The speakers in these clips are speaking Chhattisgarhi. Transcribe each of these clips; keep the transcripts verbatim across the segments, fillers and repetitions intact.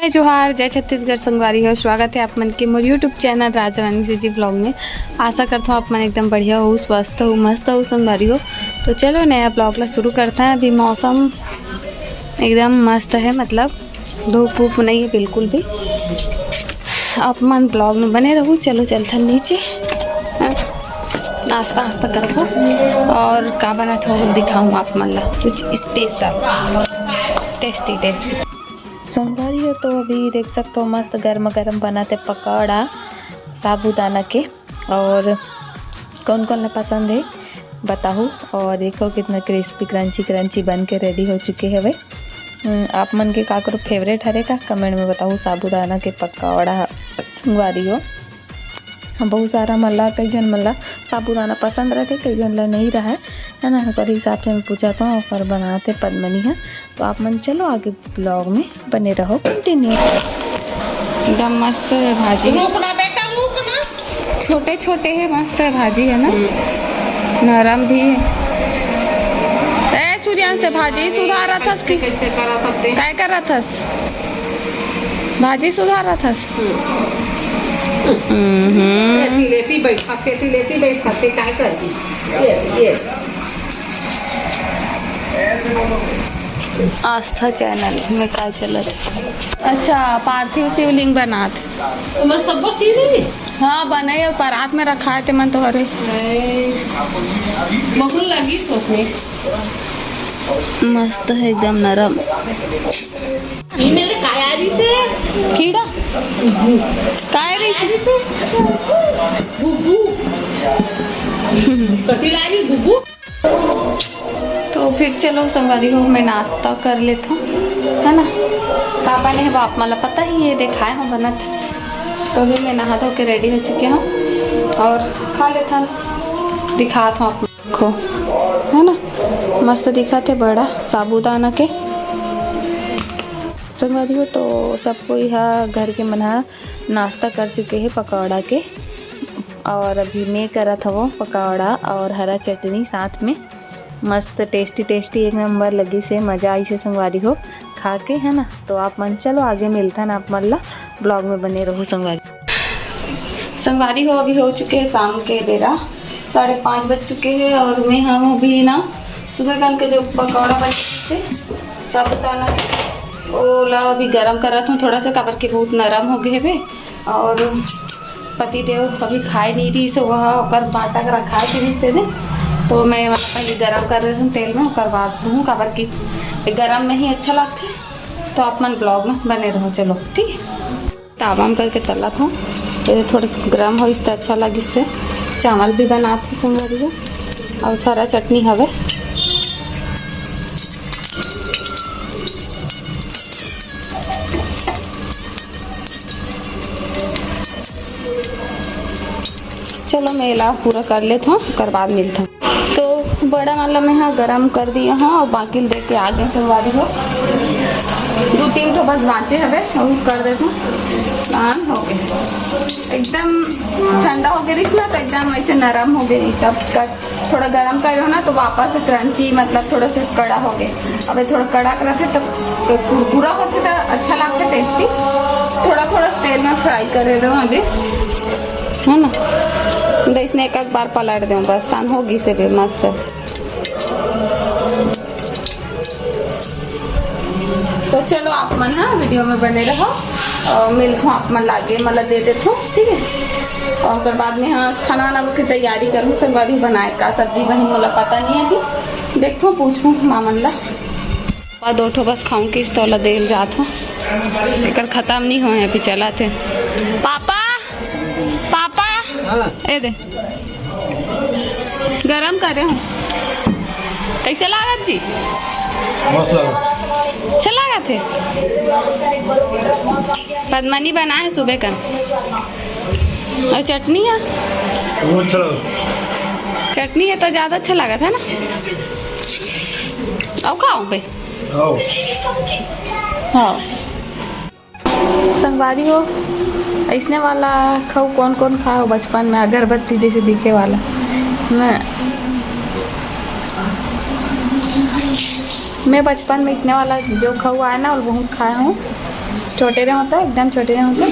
जय जोहार, जय छत्तीसगढ़ संगवारी हो। स्वागत है आप मन के मोर YouTube चैनल राजरानी जी vlog में। आशा करता हूँ आप मन एकदम बढ़िया हो, स्वस्थ हो, मस्त हो संगवारी हो। तो चलो नया vlog ला शुरू करते हैं। अभी मौसम एकदम मस्त है, मतलब धूप वूप नहीं है बिल्कुल भी। आप मन vlog में बने रहू। चलो चलथन नीचे, नाश्ता वास्ता करबो और का बनत हो दिखाऊँ आप मन ला कुछ special tasty tasty। संगवारी हो, तो अभी देख सकते हो मस्त गर्मा गर्म बनत हे पकौड़ा साबूदाना के। और कौन कौन ला पसंद है बताहू। और देखो कितना crispy crunchy crunchy बन के ready हो चुके हवे। हम्म, आप मन के काकरो favourite हरे का, comment में बताहू। साबूदाना के पकौड़ा संगवारी हो, बहुत सारा मन ला, कई झन मन ला साबूदाना पसंद रहते, कई झन ला नहीं रहे, है ना। ओकर हिसाब से मैं पूछा था, ओकर बनाते पद्मनी है। तो आप मन चलो आगे vlog में बने रहो, continue। एकदम मस्त है भाजी, रुक ना बेटा, रुक ना। छोटे छोटे है, मस्त है भाजी, है ना, नरम भी है। ए सूर्यांश, ते भाजी सुधारत हस कि? कैसे करत हस ते? काय करत हस? भाजी सुधारत हस? हम्म। हम्म। लेती, लेती बैठा, खेती लेती बैठा, ते काय कर दी? ये, ये। आस्था चैनल में काय चलत हे? अच्छा, पार्थिव शिवलिंग बनात। तो मैं सब बस ये नहीं। हाँ, बनाए और परात में रखा है ते मन तो हरे। नहीं। मकुल लगी सोचने। मस्त है, एकदम नरम। ये मेरे कायारी से कीड़ा। कायारी से गुब्बू। कतिलारी गुब्बू। तो फिर चलो संगवारी हो, मैं नाश्ता कर लेता हूँ, है ना। पापा ने बाप मला पता ही ये दिखाए हो बनत, तो भी मैं नहा धो के ready हो चुके हूँ और खा लेता हूँ, दिखात हूँ आप को, है ना। मस्त दिखत हे बड़ा साबूदाना के संगवारी हो। तो सब कोई हा घर के मन हा नाश्ता कर चुके हैं पकौड़ा के, और अभी मैं करत हवो पकौड़ा और हरा चटनी साथ में। मस्त tasty tasty एक नंबर लगी से, मजा आई से संगवारी हो खा के, है ना। तो आप मन चलो आगे मिलथन आप मन ला vlog में बने रहू संगवारी। संगवारी हो, अभी हो चुके हैं शाम के बेरा, साढ़े पाँच बज चुके हैं और मैं हम अभी ना सुबह कल के जो पकौड़ा बने थे साबूदाना, ओला अभी गरम करत हूँ थोड़ा सा, काबर के बहुत नरम हो गए हवे। और पति देव अभी खाए नहीं रही से, वह ओकर बाटा के रखा के रही से दे, तो मैं वाला पहले गरम कर देती हूँ तेल में, ओकर बाद दूँ, काबर कि गरम में ही अच्छा लगथे। तो आप मन vlog में बने रहो, चलो ठीक है। तावा में करके तलत हूँ, ये थोड़ा सा गरम होइस त अच्छा लगिस से। चावल भी बनात हूँ संगवारी हो, और सारा चटनी हवे। चलो मैं एला पूरा कर लेत हूँ, ओकर बाद मिलत हूँ। तो बड़ा वाला मैं हा गरम कर दिया हूँ और बाकी ल दे के आ गए संगवारी हो। दो तीन ठो बस बाँचे हवे, वो कर देत हूँ। हाँ, हो गए। एकदम ठंडा हो गए रहीस ना, तो एकदम ऐसे नरम हो गए रहीस। अब कर, थोड़ा गरम कर रहो ना, तो वापस से crunchy, मतलब थोड़ा सा कड़ा हो गए। अबे थोड़ा कड़ा करत है, तो, तो कुरकुरा होथे, तो अच्छा लगथे, tasty। थोड़ा थोड़ा तेल में fry करे दो अभी, है ना। तो इसने एक एक बार पलट दो, बस तान हो गई से भी मस्त। तो चलो आप मन ना video में बने रहो और मिलत हूँ आप मन लागे, मतलब दे देत हूँ, ठीक है। और ओकर बाद में हाँ खाना वाना की तैयारी करूँ, संगवारी बनाए का सब्जी बनी मोला पता नहीं है कि देखत हूँ, पूछूँ मामन ला। पापा दो ठो बस खाऊं कि तोला देल जात हो, एकर खत्म नहीं होए, अभी चलत हे। पापा, पापा, हाँ। ए दे, गरम करे हूँ, कैसे लागत जी? मस्त लागत। अच्छा लागत हे। पद्मनी बनाए सुबह का, और चटनी है। वो अच्छा लागत। चटनी है तो ज्यादा अच्छा लागत है ना। और खाओ पे। आओ। हाँ। संगवारी हो, ऐसने वाला खऊ कौन कौन खाए हो बचपन में, अगरबत्ती जैसे दिखे वाला? मैं, मैं बचपन में इसने वाला जो खऊ आए ना, वो बहुत खाए हूँ। छोटे रहे हों तो, एकदम छोटे रहे हों तो।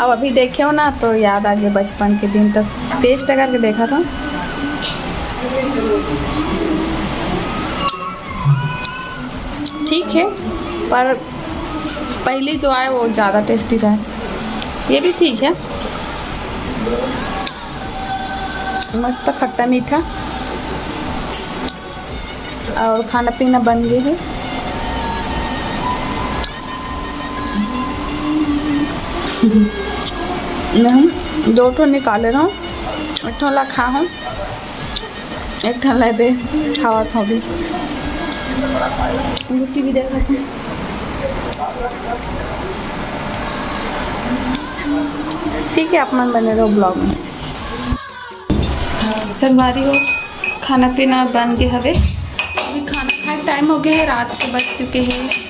अब अभी देखे हो ना, तो याद आ गया बचपन के दिन, तो टेस्ट करके देखा था। ठीक है, पर पहले जो आए वो ज़्यादा टेस्टी रहा। ये भी ठीक है, मस्त खट्टा मीठा। और खाना पीना बन गई है। मैं हम दो ठो निकाले रहा हूँ, एक ठो ला खा हूँ, एक ठो ला दे खावत हूँ अभी। टीवी देखत हूँ। ठीक है, आप मन बने रहो ब्लॉग में। संगवारी हो, खाना पीना बन के हवे। अभी खाना खाए टाइम हो गया है, रात के बज चुके हैं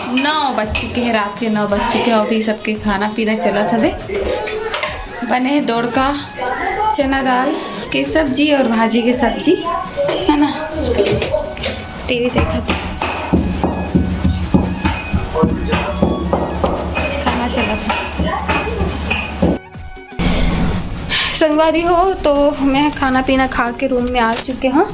नौ बज चुके हैं, रात के नौ बज चुके हैं। अभी सबके खाना पीना चलत हवे। बने है डोड़का, चना दाल के सब्जी और भाजी के सब्जी, है ना। टीवी देखत खाना चलत है। संगवारी हो, तो मैं खाना पीना खा के रूम में आ चुके हूँ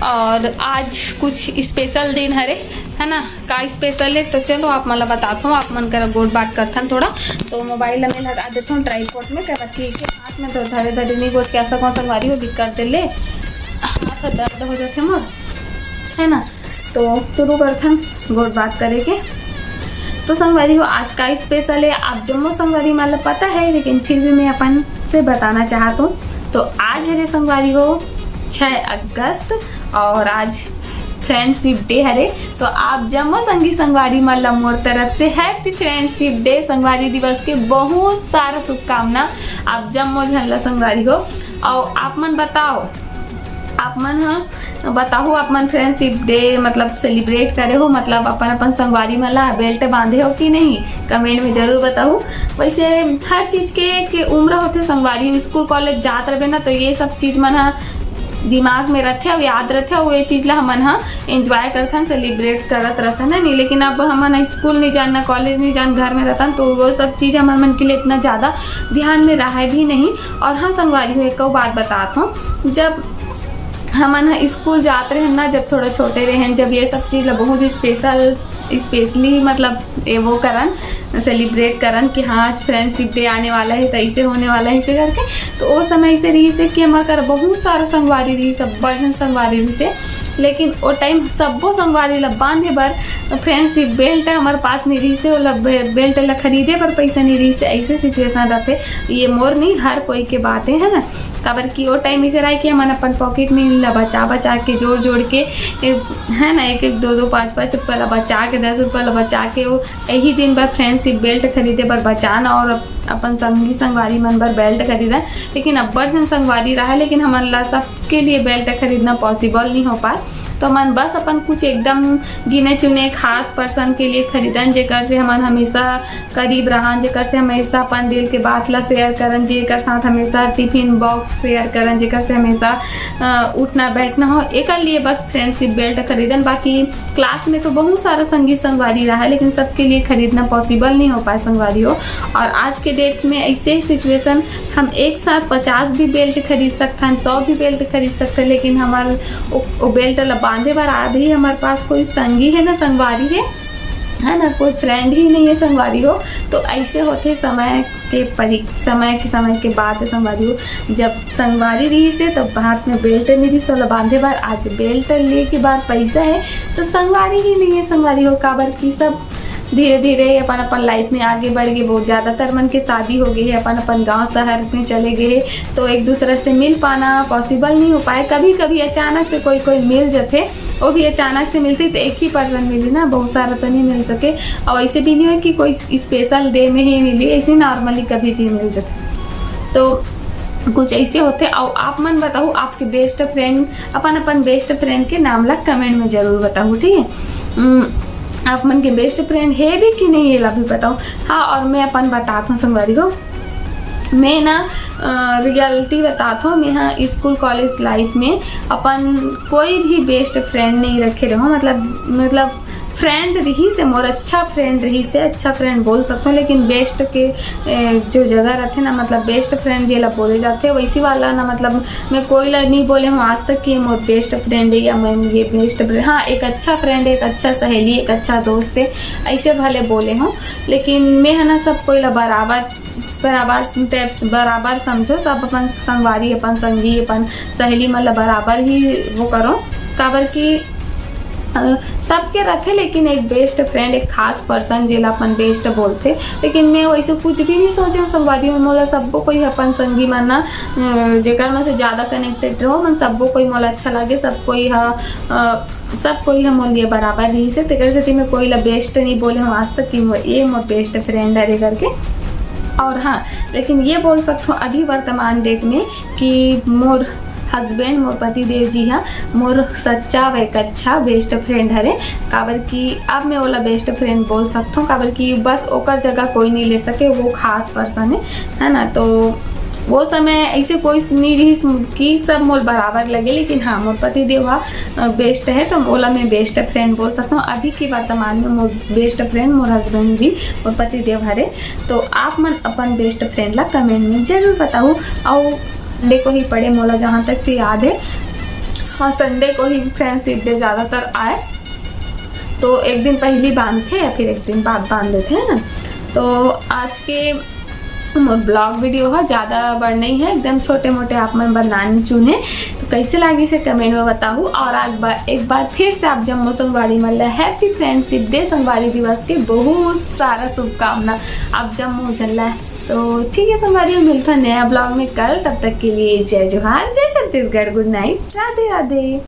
और आज कुछ स्पेशल दिन हरे, है ना। का स्पेशल है, तो चलो आप मन ला बताता हूँ। आप मन करा गोठ बात करथन थोड़ा, तो मोबाइल ला मैं लगा देता हूँ ट्राइपॉड में, काबर कि एक हाथ में तो धरे धरे नहीं गोठ के ऐसा कौन संगवारी हो दिक्कत दे ले, हाथ दर्द हो जाते मोर, है ना। तो शुरू करथन गोठ बात करे के। तो संगवारी हो, आज का स्पेशल है, आप जम्मो संगवारी मन ला पता है, लेकिन फिर भी मैं अपन से बताना चाहत हूँ। तो आज हरे संगवारी हो छः अगस्त और आज फ्रेंडशिप डे हरे। तो आप जम्मो संगी संगवारी मन ला मोर तरफ से हैप्पी फ्रेंडशिप डे, संगवारी दिवस के बहुत सारा शुभकामना आप जम्मो झन ला संगवारी हो। और आप मन बताओ, आप मन ह बताहू, आप मन फ्रेंडशिप डे मतलब सेलिब्रेट करे हो, मतलब अपन अपन संगवारी मन ला बेल्ट बांधे हो कि नहीं, कमेंट में जरूर बताहू। वैसे हर चीज के एक उम्र होथे संगवारी, स्कूल कॉलेज जात रहे ना, तो ये सब चीज मन ह दिमाग में रथे और याद रथे और ये चीज ला हमन ह एंजॉय करथन, सेलिब्रेट करत रथन, है नहीं। लेकिन अब हमन स्कूल नहीं जान ना कॉलेज नहीं जान, घर में रथन, तो वो सब चीज हमन मन के लिए इतना ज्यादा ध्यान में रहे भी नहीं। और हाँ संगवारी हो, एक अउ बात बतात हूँ, जब हमन ह स्कूल जात रहेन ना, जब थोड़ा छोटे रहेन, जब ये सब चीज ला बहुत स्पेशल, स्पेशली मतलब ये वो करन, सेलिब्रेट करन कि हाँ आज फ्रेंडशिप डे आने वाला है, तो ऐसे होने वाला है, ऐसे करके। तो वो समय ऐसे रहिस हे कि हमार कर बहुत सारा संगवारी रहिस, अब्बड़ झन संगवारी रहिस हे, लेकिन वो टाइम सब्बो संगवारी ला बांधे बर फ्रेंडशिप बेल्ट हमारे पास नहीं रहिस हे, ओला बे-, बेल्ट ला खरीदे बर पैसा नहीं रहिस हे। ऐसे सिचुएशन रहते, ये मोर नहीं, हर कोई के बात है, है ना। काबर कि वो टाइम ऐसे रहे कि हमन अपन पॉकेट में ला बचा बचा के, जोड़ जोड़ के, ए, है ना, एक एक, दो दो, पाँच पाँच रुपया ला बचा के, दस रुपया ला बचा के, वो यही दिन बर फ्रेंडशिप बेल्ट खरीदे बर बचान और अपन संगी संगवारी मन बर बेल्ट खरीदन। लेकिन अब्बड़ झन संगवारी रहा, लेकिन हमन ला सबके लिए बेल्ट खरीदना पॉसिबल नहीं हो पाए। तो हमन बस अपन कुछ एकदम गिने चुने खास पर्सन के लिए खरीदन, जेकर से हमन हमेशा करीब रहन, जेकर से हमेशा अपन दिल के बात ला शेयर करन, जेकर साथ हमेशा टिफिन बॉक्स शेयर करन, जेकर से हमेशा, अ, उठना बैठना हो, एकर लिए बस फ्रेंडशिप बेल्ट खरीदन। बाकी क्लास में तो बहुत सारा संगी संगवारी रहा है, लेकिन सबके लिए खरीदना पॉसिबल नहीं हो पाए संगवारी हो। और आज के डेट में ऐसे ही सिचुएशन, हम एक साथ पचास भी बेल्ट खरीद सकते हैं, सौ भी बेल्ट खरीद सकते हैं, लेकिन हमारे वो, वो बेल्ट ला बांधे बर अभी हमारे पास कोई संगी है ना, संगवारी है, है ना, कोई फ्रेंड ही नहीं है संगवारी हो। तो ऐसे होते समय के परि-, समय के, समय के बात है संगवारी हो। जब संगवारी रहिस हे, तब हाथ में बेल्ट नहीं रहिस, ओला बांधे बर। आज बेल्ट लेके बर पैसा है, तो संगवारी ही नहीं है संगवारी हो, काबर कि सब धीरे धीरे अपन अपन लाइफ में आगे बढ़ गए। बहुत ज़्यादातर मन के शादी हो गई है, अपन अपन गांव शहर में चले गए हैं, तो एक दूसरे से मिल पाना पॉसिबल नहीं हो पाए। कभी कभी अचानक से कोई कोई मिल जाते, वो भी अचानक से मिलती तो एक ही पर्सन मिली ना, बहुत सारा तो नहीं मिल सके। और ऐसे भी नहीं हो कि कोई स्पेशल डे में ही मिली, ऐसे नॉर्मली कभी भी मिल जाते। तो कुछ ऐसे होते। और आप मन बताओ, आपके बेस्ट फ्रेंड, अपन अपन बेस्ट फ्रेंड के नाम ला कमेंट में जरूर बताओ, ठीक है। उम, आप मन के बेस्ट फ्रेंड है भी कि नहीं, ये ला भी बताओ। हाँ, और मैं अपन बतात हूँ संगवारी हो, मैं ना रियलिटी बतात हूँ। मैं हाँ स्कूल कॉलेज लाइफ में अपन कोई भी बेस्ट फ्रेंड नहीं रखे रहो, मतलब मतलब फ्रेंड रहिस हे, मोर अच्छा फ्रेंड रहिस हे, अच्छा फ्रेंड बोल सकथों, लेकिन बेस्ट के ए, जो जगह रथे ना, मतलब बेस्ट फ्रेंड जेला बोले जाथे, वैसी वाला ना, मतलब मैं कोई ला नहीं बोले हूँ आज तक कि ये मोर बेस्ट फ्रेंड है या मैं ये बेस्ट फ्रेंड। हाँ, एक अच्छा फ्रेंड, एक अच्छा सहेली, एक अच्छा दोस्त है, ऐसे भले बोले हूँ, लेकिन मैं है ना सब कोई ला बराबर, बराबर टाइप, बराबर समझो। सब अपन संगवारी, अपन संगी, अपन सहेली मन ला बराबर ही वो करो, काबर कि अ, सबके रथे, लेकिन एक बेस्ट फ्रेंड, एक खास पर्सन जेला अपन बेस्ट बोलथे। लेकिन मैं वैसे कुछ भी नहीं सोचे हूँ संगवारी मन, मोला सब्बो कोई अपन संगी मन ना, अ, जेकर मन से ज़्यादा कनेक्टेड रहो मन, सब्बो कोई मोला अच्छा लागे, सब कोई ह अ, सब कोई ह मोर लिए बराबर रहिस हे, तेकर सेती मैं कोई ला बेस्ट नहीं बोले हूँ आज तक कि वो ये मोर बेस्ट फ्रेंड हरे करके। और हाँ, लेकिन ये बोल सकथों अभी वर्तमान डेट में कि मोर हस्बैंड, मोर पति देव जी हा मोर सच्चा व एक अच्छा बेस्ट फ्रेंड हरे, काबर कि अब मैं ओला बेस्ट फ्रेंड बोल सकथों, काबर कि बस ओकर जगह कोई नहीं ले सके, वो खास पर्सन है, है ना। तो वो समय ऐसे कोई नहीं रहिस कि सब मोर बराबर लगे, लेकिन हाँ, मोर पति देव हा बेस्ट है, तो ओला मैं बेस्ट फ्रेंड बोल सकथों। अभी के वर्तमान में मोर बेस्ट फ्रेंड मोर हस्बैंड जी, मोर पति देव हरे। तो आप मन अपन बेस्ट फ्रेंड ला कमेंट में जरूर बताओ। और संडे को ही पड़े, मोला जहाँ तक से याद है, हाँ, संडे को ही फ्रेंडशिप डे ज़्यादातर आए, तो एक दिन पहली बांधथे या फिर एक दिन बाद बांध देथे, है ना। तो आज के मोर ब्लॉग वीडियो ह ज़्यादा बड़ नहीं है, एकदम छोटे मोटे आप मन बर नान चुने। तो कैसे लागिस हे कमेंट में बताहू। और आज बा-, एक बार फिर से आप जम्मो संगवारी मन ला हैप्पी फ्रेंडशिप डे, संगवारी दिवस के बहुत सारा शुभकामना आप जम्मो झन ला। तो ठीक है संगवारी, हम मिलथन नया ब्लॉग में कल। तब तक के लिए जय जोहार, जय छत्तीसगढ़, गुड नाइट, राधे राधे।